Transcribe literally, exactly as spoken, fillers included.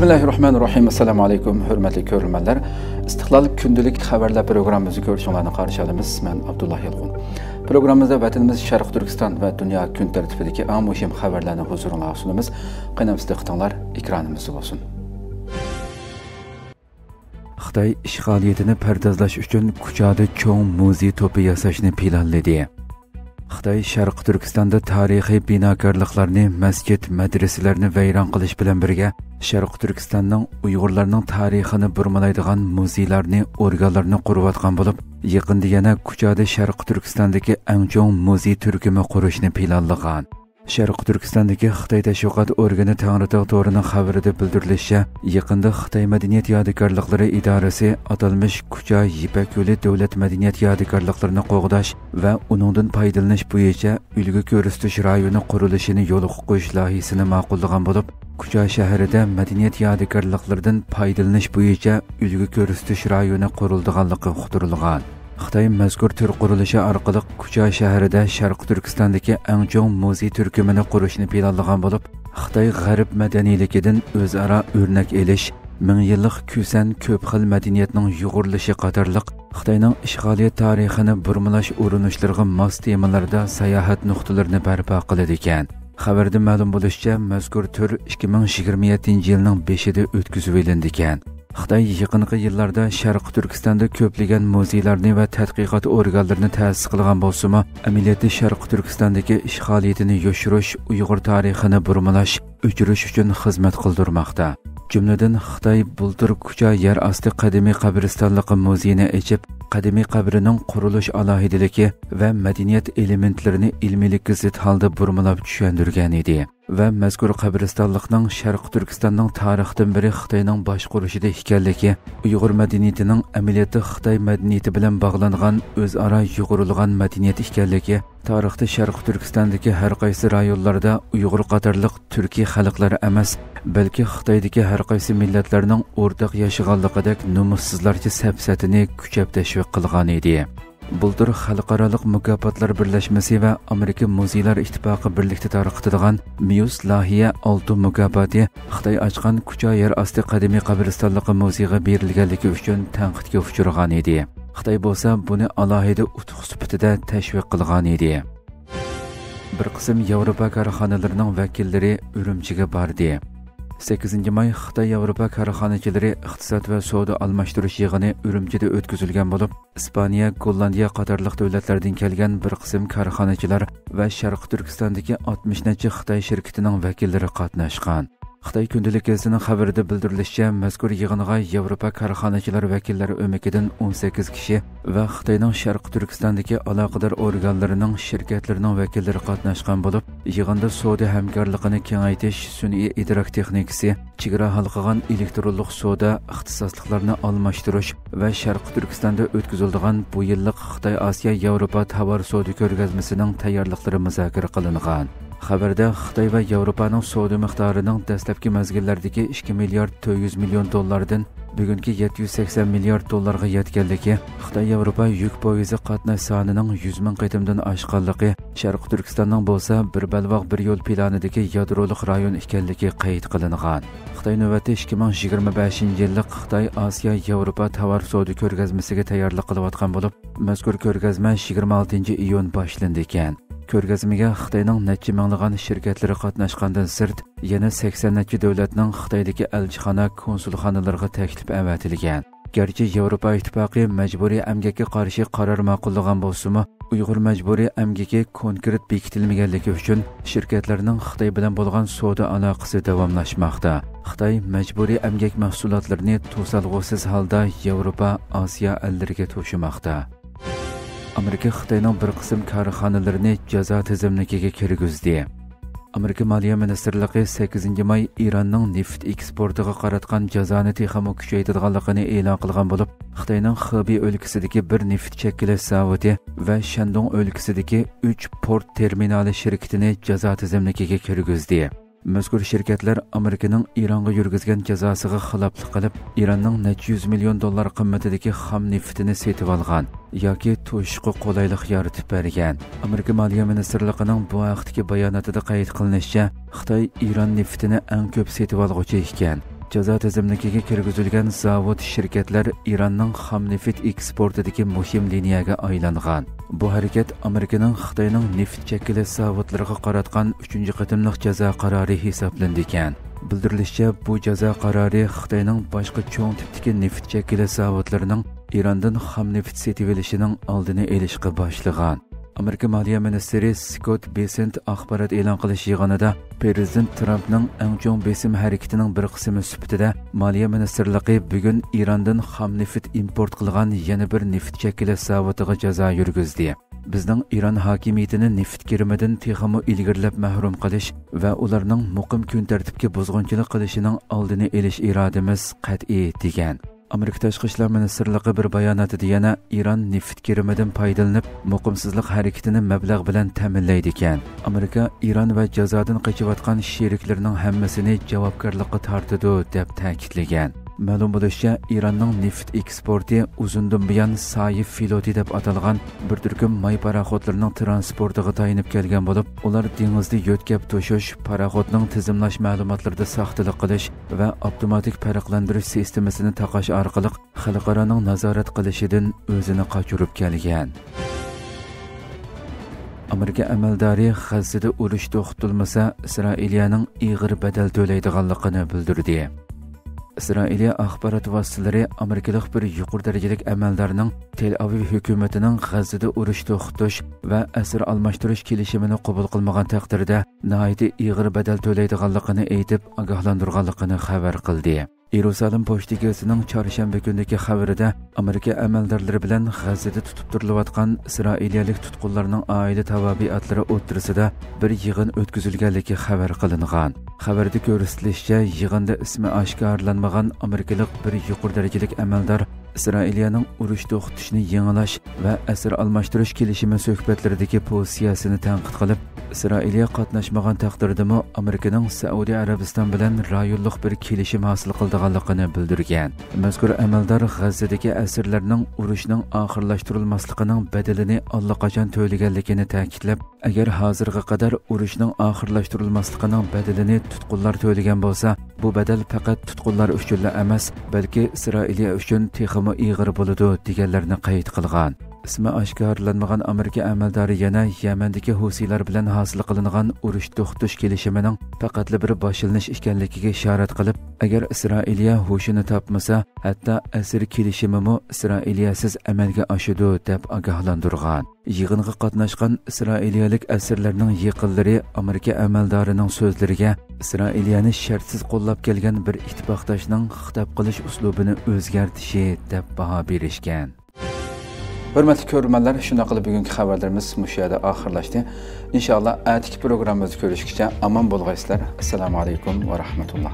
بىسمىللاھىررەھمانىررەھىم. ئەسسالامۇ ئەلەيكۇم، ھۆرمەتلىك كۆرۈرمەنلەر. ئىستىقلال كۈندىلىك خەۋەرلەر پروگراممىمىزنى كۆرۈشۈڭلارنى قارشى ئالىمىز. مەن ئابدۇللا يالقۇن. پروگراممىمىزدا ۋەتىنىمىز شەرقىي تۈركىستان ۋە دۇنيا كۈن تەرتىپىدىكى ئەڭ مۇھىم خەۋەرلەرنى ھۇزۇرۇڭلارغا سۇنىمىز. قېنى ئەمىسە دىققىتىڭلار ئېكرانىمىزدا بولسۇن. خىتاي ئىشغالىيىتىنى پەردازلاش ئۈچۈن كۇچادا چوڭ مۇزېي توپى ياساشنى پىلانلىدى. خىتاي شەرقىي تۈركىستاندا تارىخىي بىناكارلىقلارنى، مەسچىت، مەدرىسىلەرنى ۋەيران قىلىش بىلەن بىرگە، شەرقىي تۈركىستاننىڭ ئۇيغۇرلارنىڭ تارىخىنى بۇرمىلايدىغان مۇزېيلارنى، ئورگانلارنى قۇرۇۋاتقان بولۇپ، يېقىندا يەنە كۇچادا شەرقىي تۈركىستاندىكى ئەڭ چوڭ مۇزېي تۈركۈمى قۇرۇشنى پىلانلىغان. شەرقىي تۈركىستاندىكى خىتاي تەشۋىقات ئورگىنى تەڭرىتاغ تورىنىڭ خەۋىرىدە بىلدۈرۈلۈشىچە، يېقىندا خىتاي مەدەنىيەت يادىكارلىقلىرى ئىدارىسى ئاتالمىش كۇچا يىپەك يولى دۆلەت مەدەنىيەت يادىكارلىقلىرىنى قوغداش ۋە ئۇنىڭدىن پايدىلىنىش بويىچە ئۈلگە كۆرسىتىش رايونى قۇرۇلۇشىنى يولغا قويۇش لايىھىسىنى ماقۇللىغان بولۇپ، كۇچا شەھىرىدە مەدەنىيەت يادىكارلىقلىرىدىن پايدىلىنىش بويىچە ئۈلگە كۆرسىتىش رايونى قۇرۇلىدىغانلىقى ئۇقتۇرۇلغان. خىتاي مەزكۇر تۈر قۇرۇلۇشى ئارقىلىق كۇچا شەھىرىدە شەرقىي تۈركىستاندىكى ئەڭ چوڭ مۇزېي تۈركۈمىنى قۇرۇشنى پىلانلىغان بولۇپ، خىتاي غەرب مەدەنىيلىكىدىن ئۆزئارا ئۆرنەك ئېلىش، مىڭ يىللىق كۈسەن كۆپ خىل مەدەنىيەتنىڭ يۇغۇرۇلۇشى قاتارلىق خىتاينىڭ ئىشغالىيەت تارىخىنى بۇرمىلاش ئۇرۇنۇشلىرىغا ماس تېمىلاردا ساياھەت نۇقتىلىرىنى بەرپا قىلىدىكەن. خەۋەردە مەلۇم بولۇشىچە، مەزكۇر تۈر ئىككى مىڭ يىگىرمە يەتتىنچى يىلنىڭ بېشىدا ئۆتكۈزۈۋېلىندىكەن. خىتاي يېقىنقى يىللاردا شەرقىي تۈركىستاندا كۆپلىگەن مۇزېيلارنى ۋە تەتقىقات ئورگانلىرىنى تەسىس قىلغان بولسىمۇ، ئەمەلىيەتتە شەرقىي تۈركىستاندىكى ئىشغالىيىتىنى يوشۇرۇش، ئۇيغۇر تارىخىنى بۇرمىلاش، ئۆچۈرۈش ئۈچۈن خىزمەت قىلدۇرماقتا. جۈملىدىن، خىتاي بۇلتۇر كۇچا يەر ئاستى قەدىمىي قەبرىستانلىقى مۇزېيىنى ئېچىپ، قەدىمىي قەبرىنىڭ قۇرۇلۇش ئالاھىدىلىكى ۋە مەدەنىيەت ئېلېمېنتلىرىنى ئىلمىيلىككە زىت ھالدا بۇرمىلاپ چۈشەندۈرگەن ئىدى. ۋە مەزكۇر قەبرىستانلىقنىڭ شەرقىي تۈركىستاننىڭ تارىختىن بېرى خىتاينىڭ باشقۇرۇشىدا ئىكەنلىكى، ئۇيغۇر مەدەنىيىتىنىڭ ئەمەلىيەتتە خىتاي مەدەنىيىتى بىلەن باغلانغان ئۆزئارا يۇغۇرۇلغان مەدەنىيەت ئىكەنلىكى، تارىختا شەرقىي تۈركىستاندىكى ھەر قايسى رايونلاردا ئۇيغۇر قاتارلىق تۈركىي خەلقلەر ئەمەس، بەلكى خىتايدىكى ھەر قايسى مىللەتلەرنىڭ ئورتاق ياشىغانلىقىدەك نومۇسسىزلارچە سەپسەتىنى كۈچەپ تەشۋىق قىلغان ئىدى. بۇلتۇر خەلقئارالىق مۇكاپاتلار بىرلەشمىسى ۋە ئامېرىكا مۇزېيلار ئىتتىپاقى بىرلىكتە تارقىتىدىغان ميۇز لايىھە ئالتۇن مۇكاپاتى خىتاي ئاچقان كۇچا يەر ئاستى قەدىمىي قەبرىستانلىقى مۇزېيغا بېرىلگەنلىكى ئۈچۈن تەنقىدكە ئۇچرىغان ئىدى. خىتاي بولسا بۇنى ئالاھىدە ئۇتۇق سۈپىتىدە تەشۋىق قىلغان ئىدى. بىر قىسىم ياۋروپا كارخانىلىرىنىڭ ۋەكىللىرى ئۈرۈمچىگە باردى. سەككىزىنچى ماي خىتاي ياۋروپا كارخانىچىلىرى ئىقتىساد ۋە سودا ئالماشتۇرۇش يىغىنى ئۈرۈمچىدە ئۆتكۈزۈلگەن بولۇپ، ئىسپانىيە، گوللاندىيە قاتارلىق دۆلەتلەردىن كەلگەن بىر قىسىم كارخانىچىلار ۋە شەرقىي تۈركىستاندىكى ئاتمىش نەچچە خىتاي شىركىتىنىڭ ۋەكىللىرى قاتناشقان. خىتاي كۈندىلىك گېزىتىنىڭ خەۋىرىدە بىلدۈرۈلۈشىچە، مەزكۇر يىغىنغا ياۋروپا كارخانىچىلار ۋەكىللىرى ئۆمىكىدىن ئون سەككىز كىشى ۋە خىتاينىڭ شەرقىي تۈركىستاندىكى ئالاقىدار ئورگانلىرىنىڭ شىركەتلىرىنىڭ ۋەكىللىرى قاتناشقان بولۇپ، يىغىندا سودا ھەمكارلىقىنى كېڭەيتىش، سۈنئىي ئىدراك تېخنىكىسى، چېگرا ھالقىغان ئېلېكترونلۇق سودا، ئىختىساسلىقلارنى ئالماشتۇرۇش ۋە شەرقىي تۈركىستاندا ئۆتكۈزۈلىدىغان بۇ يىللىق خىتاي ئاسىيا ياۋروپا تاۋار سودا كۆرگەزمىسىنىڭ تەييارلىقلىرى مۇزاكىرە قىلىنغان. خەۋەردە خىتاي ۋە ياۋروپانىڭ سودا مىقدارىنىڭ دەسلەپكى مەزگىللەردىكى ئىككى مىليارد تۆت يۈز مىليون دوللاردىن بۈگۈنكى يەتتە يۈز سەكسەن مىليارد دوللارغا يەتكەنلىكى، خىتاي ياۋروپا يۈك پويىزى قاتناش سانىنىڭ يۈز مىڭ قېتىمدىن ئاشقانلىقى، شەرقىي تۈركىستاننىڭ بولسا بىر بەلباغ بىر يول پىلانىدىكى يادرولۇق رايون ئىكەنلىكى قەيت قىلىنغان. خىتاي نۆۋەتتە ئىككى مىڭ يىگىرمە بەشىنچى يىللىق خىتاي ئاسىيا ياۋروپا تاۋار سودا كۆرگەزمىسىگە تەييارلىق قىلىۋاتقان بولۇپ، مەزكۇر كۆرگەزمە يىگىرمە ئالتىنچى ئىيۇن باشلىنىدىكەن. كۆرگەزمىگە خىتاينىڭ نەچچە مىڭلىغان شىركەتلىرى قاتناشقاندىن سىرت، يەنە سەكسەن نەچچە دۆلەتنىڭ خىتايدىكى ئەلچىخانا، كونسۇلخانىلىرىغا تەكلىپ ئەۋەتىلگەن. گەرچە ياۋروپا ئىتتىپاقى مەجبۇرىي ئەمگەككە قارشى قارار ماقۇللىغان بولسىمۇ، ئۇيغۇر مەجبۇرىي ئەمگىكى كونكرېت بېكىتىلمىگەنلىكى ئۈچۈن، شىركەتلەرنىڭ خىتاي بىلەن بولغان سودا ئالاقىسى داۋاملاشماقتا. خىتاي مەجبۇرىي ئەمگەك مەھسۇلاتلىرىنى توسالغۇسىز ھالدا ياۋروپا، ئاسىيا ئەللىرىگە توشۇماقتا. ئامېرىكا خىتاينىڭ بىر قىسىم كارخانىلىرىنى جازا تىزىملىكىگە كىرگۈزدى. ئامېرىكا مالىيە مىنىستىرلىقى سەككىزىنچى ماي ئىراننىڭ نېفىت ئېكسپورتىغا قاراتقان جازانى تېخىمۇ كۈچەيتىدىغانلىقىنى ئېلان قىلغان بولۇپ، خىتاينىڭ خېبېي ئۆلكىسىدىكى بىر نېفىت چەكلەش زاۋۇتى ۋە شەندۇڭ ئۆلكىسىدىكى ئۈچ پورت تېرمىنالى شىركىتىنى جازا تىزىملىكىگە كىرگۈزدى. مەزكۇر شىركەتلەر ئامېرىكىنىڭ ئىرانغا يۈرگۈزگەن جازاسىغا خىلاپلىق قىلىپ، ئىراننىڭ نەچچە يۈز مىليون دوللار قىممىتىدىكى خام نېفىتىنى سېتىۋالغان ياكى توشۇشقا قولايلىق يارىتىپ بەرگەن. ئامېرىكا مالىيە مىنىستىرلىقىنىڭ بۇ ھەقتىكى باياناتىدا قەيت قىلىنىشىچە، خىتاي ئىران نېفىتىنى ئەڭ كۆپ سېتىۋالغۇچى ئىكەن. جازا تىزىملىكىگە كىرگۈزۈلگەن زاۋۇت، شىركەتلەر ئىراننىڭ خام نېفىت ئېكسپورتىدىكى مۇھىم لىنىيەگە ئايلانغان. بۇ ھەرىكەت ئامېرىكىنىڭ خىتاينىڭ نېفىت چەكلەش زاۋۇتلىرىغا قاراتقان ئۈچىنچى قېتىملىق جازا قارارى ھېسابلىنىدىكەن. بىلدۈرۈلۈشىچە، بۇ جازا قارارى خىتاينىڭ باشقا چوڭ تىپتىكى نېفىت چەكلەش زاۋۇتلىرىنىڭ ئىراندىن خام نېفىت سېتىۋېلىشىنىڭ ئالدىنى ئېلىشقا باشلىغان. ئامېرىكا مالىيە مىنىستىرى سكوت بېسېنت ئاخبارات ئېلان قىلىش يىغىنىدا پىرېزىدېنت ترامپنىڭ ئەڭ چوڭ بېسىم ھەرىكىتىنىڭ بىر قىسمى سۈپىتىدە، مالىيە مىنىستىرلىقى بۈگۈن ئىراندىن خام نېفىت ئىمپورت قىلغان يەنە بىر نېفىت چەكلەش زاۋۇتىغا جازا يۈرگۈزدى. بىزنىڭ ئىران ھاكىمىيىتىنى نېفىت كىرىمىدىن تېخىمۇ ئىلگىرىلەپ مەھرۇم قىلىش ۋە ئۇلارنىڭ مۇقىم كۈن تەرتىپكە بۇزغۇنچىلىق قىلىشىنىڭ ئالدىنى ئېلىش ئىرادىمىز قەتئىي، دېگەن. ئامېرىكا تاشقى ئىشلار مىنىستىرلىقى بىر باياناتىدا يەنە ئىران نېفىت كىرىمىدىن پايدىلىنىپ، مۇقىمسىزلىق ھەرىكىتىنى مەبلەغ بىلەن تەمىنلەيدىكەن. ئامېرىكا ئىران ۋە جازادىن قېچىۋاتقان شېرىكلىرىنىڭ ھەممىسىنى جاۋابكارلىققا تارتىدۇ، دەپ تەكىتلىگەن. مەلۇم بولۇشىچە، ئىراننىڭ نېفىت ئېكسپورتى ئۇزۇندىن بۇيان سايىف فلوتى دەپ ئاتالغان بىر تۈركۈم ماي پاراخوتلىرىنىڭ تىرانسپورتىغا تايىنىپ كەلگەن بولۇپ، ئۇلار دېڭىزدا يۆتكەپ توشۇش، پاراخوتنىڭ تىزىملاش مەلۇماتلىرىدا ساختىلىق قىلىش ۋە ئاپتوماتىك پەرقلەندۈرۈش سىستېمىسىنى تاقاش ئارقىلىق خەلقئارانىڭ نازارەت قىلىشىدىن ئۆزىنى قاچۇرۇپ كەلگەن. ئامېرىكا ئەمەلدارى غەززىدە ئۇرۇش توختىتىلمىسا، ئىسرائىلىيەنىڭ ئېغىر بەدەل تۆلەيدىغانلىقىنى بىلدۈردى. ئىسرائىلىيە ئاخبارات ۋاسىتىلىرى ئامېرىكىلىق بىر يۇقىرى دەرىجىلىك ئەمەلدارنىڭ تېل ئاۋىۋ ھۆكۈمىتىنىڭ غەززىدە ئۇرۇش توختىتىش ۋە ئەسىر ئالماشتۇرۇش كېلىشىمىنى قوبۇل قىلمىغان تەقدىردە ناھايىتى ئېغىر بەدەل تۆلەيدىغانلىقىنى ئېيتىپ، ئاگاھلاندۇرغانلىقىنى خەۋەر قىلدى. يېرۇسالىم پوچتا گېزىتىنىڭ چارشەنبە كۈنىدىكى خەۋىرىدە، ئامېرىكا ئەمەلدارلىرى بىلەن غەززىدە تۇتۇپ تۇرۇلۇۋاتقان ئىسرائىلىيەلىك تۇتقۇنلارنىڭ ئائىلە تاۋابىئاتلىرى ئوتتۇرىسىدا بىر يىغىن ئۆتكۈزۈلگەنلىكى خەۋەر قىلىنغان. خەۋەردە كۆرسىتىلىشىچە، يىغىندا ئىسمى ئاشكارىلانمىغان ئامېرىكىلىق بىر يۇقىرى دەرىجىلىك ئەمەلدار ئىسرائىلىيەنىڭ ئۇرۇش توختىتىشنى يېڭىلاش ۋە ئەسىر ئالماشتۇرۇش كېلىشىمى سۆھبەتلىرىدىكى پوزىتسىيەسىنى تەنقىد قىلىپ، ئىسرائىلىيە قاتناشمىغان تەقدىردىمۇ ئامېرىكىنىڭ سەئۇدى ئەرەبىستان بىلەن رايونلۇق بىر كېلىشىم ھاسىل قىلىدىغانلىقىنى بىلدۈرگەن. مەزكۇر ئەمەلدار غەززىدىكى ئەسىرلەرنىڭ ئۇرۇشنىڭ ئاخىرلاشتۇرۇلماسلىقىنىڭ بەدىلىنى ئاللىقاچان تۆلىگەنلىكىنى تەكىتلەپ، ئەگەر ھازىرغا قەدەر ئۇرۇشنىڭ ئاخىرلاشتۇرۇلماسلىقىنىڭ بەدىلىنى تۇتقۇنلار تۆلىگەن بولسا، بۇ بەدەل پەقەت تۇتقۇنلار ئۈچۈنلا ئەمەس، بەلكى ئىسرائىلىيە ئۈچۈن تېخىمۇ ئېغىر بولىدۇ، دېگەنلەرنى قەيت قىلغان. ئىسمى ئاشكارىلانمىغان ئامېرىكا ئەمەلدارى يەنە يەمەندىكى ھۇسىيلار بىلەن ھاسىل قىلىنغان ئۇرۇش توختىتىش كېلىشىمىنىڭ پەقەتلا بىر باشلىنىش ئىكەنلىكىگە ئىشارەت قىلىپ، ئەگەر ئىسرائىلىيە ھوشىنى تاپمىسا، ھەتتا ئەسىر كېلىشىمىمۇ ئىسرائىلىيەسىز ئەمەلگە ئاشىدۇ، دەپ ئاگاھلاندۇرغان. يىغىنغا قاتناشقان ئىسرائىلىيەلىك ئەسىرلەرنىڭ يېقىنلىرى ئامېرىكا ئەمەلدارىنىڭ سۆزلىرىگە ئىسرائىلىيەنى شەرتسىز قوللاپ كەلگەن بىر ئىتتىپاقداشنىڭ خىتاب قىلىش ئۇسلۇبىنى ئۆزگەرتىشى، دەپ باھا بېرىشكەن. ھۆرمەتلىك كۆرۈرمەنلەر، شۇنداق قىلىپ بۈگۈنكى خەۋەرلىرىمىز مۇشۇ يەردە ئاخىرلاشتى. ئىنشائاللا، ئەتىكى پروگراممىمىزدا كۆرۈشكىچە ئامان بولغايسىلەر. ئەسسالامۇ ئەلەيكۇم ۋە رەھمەتۇللا.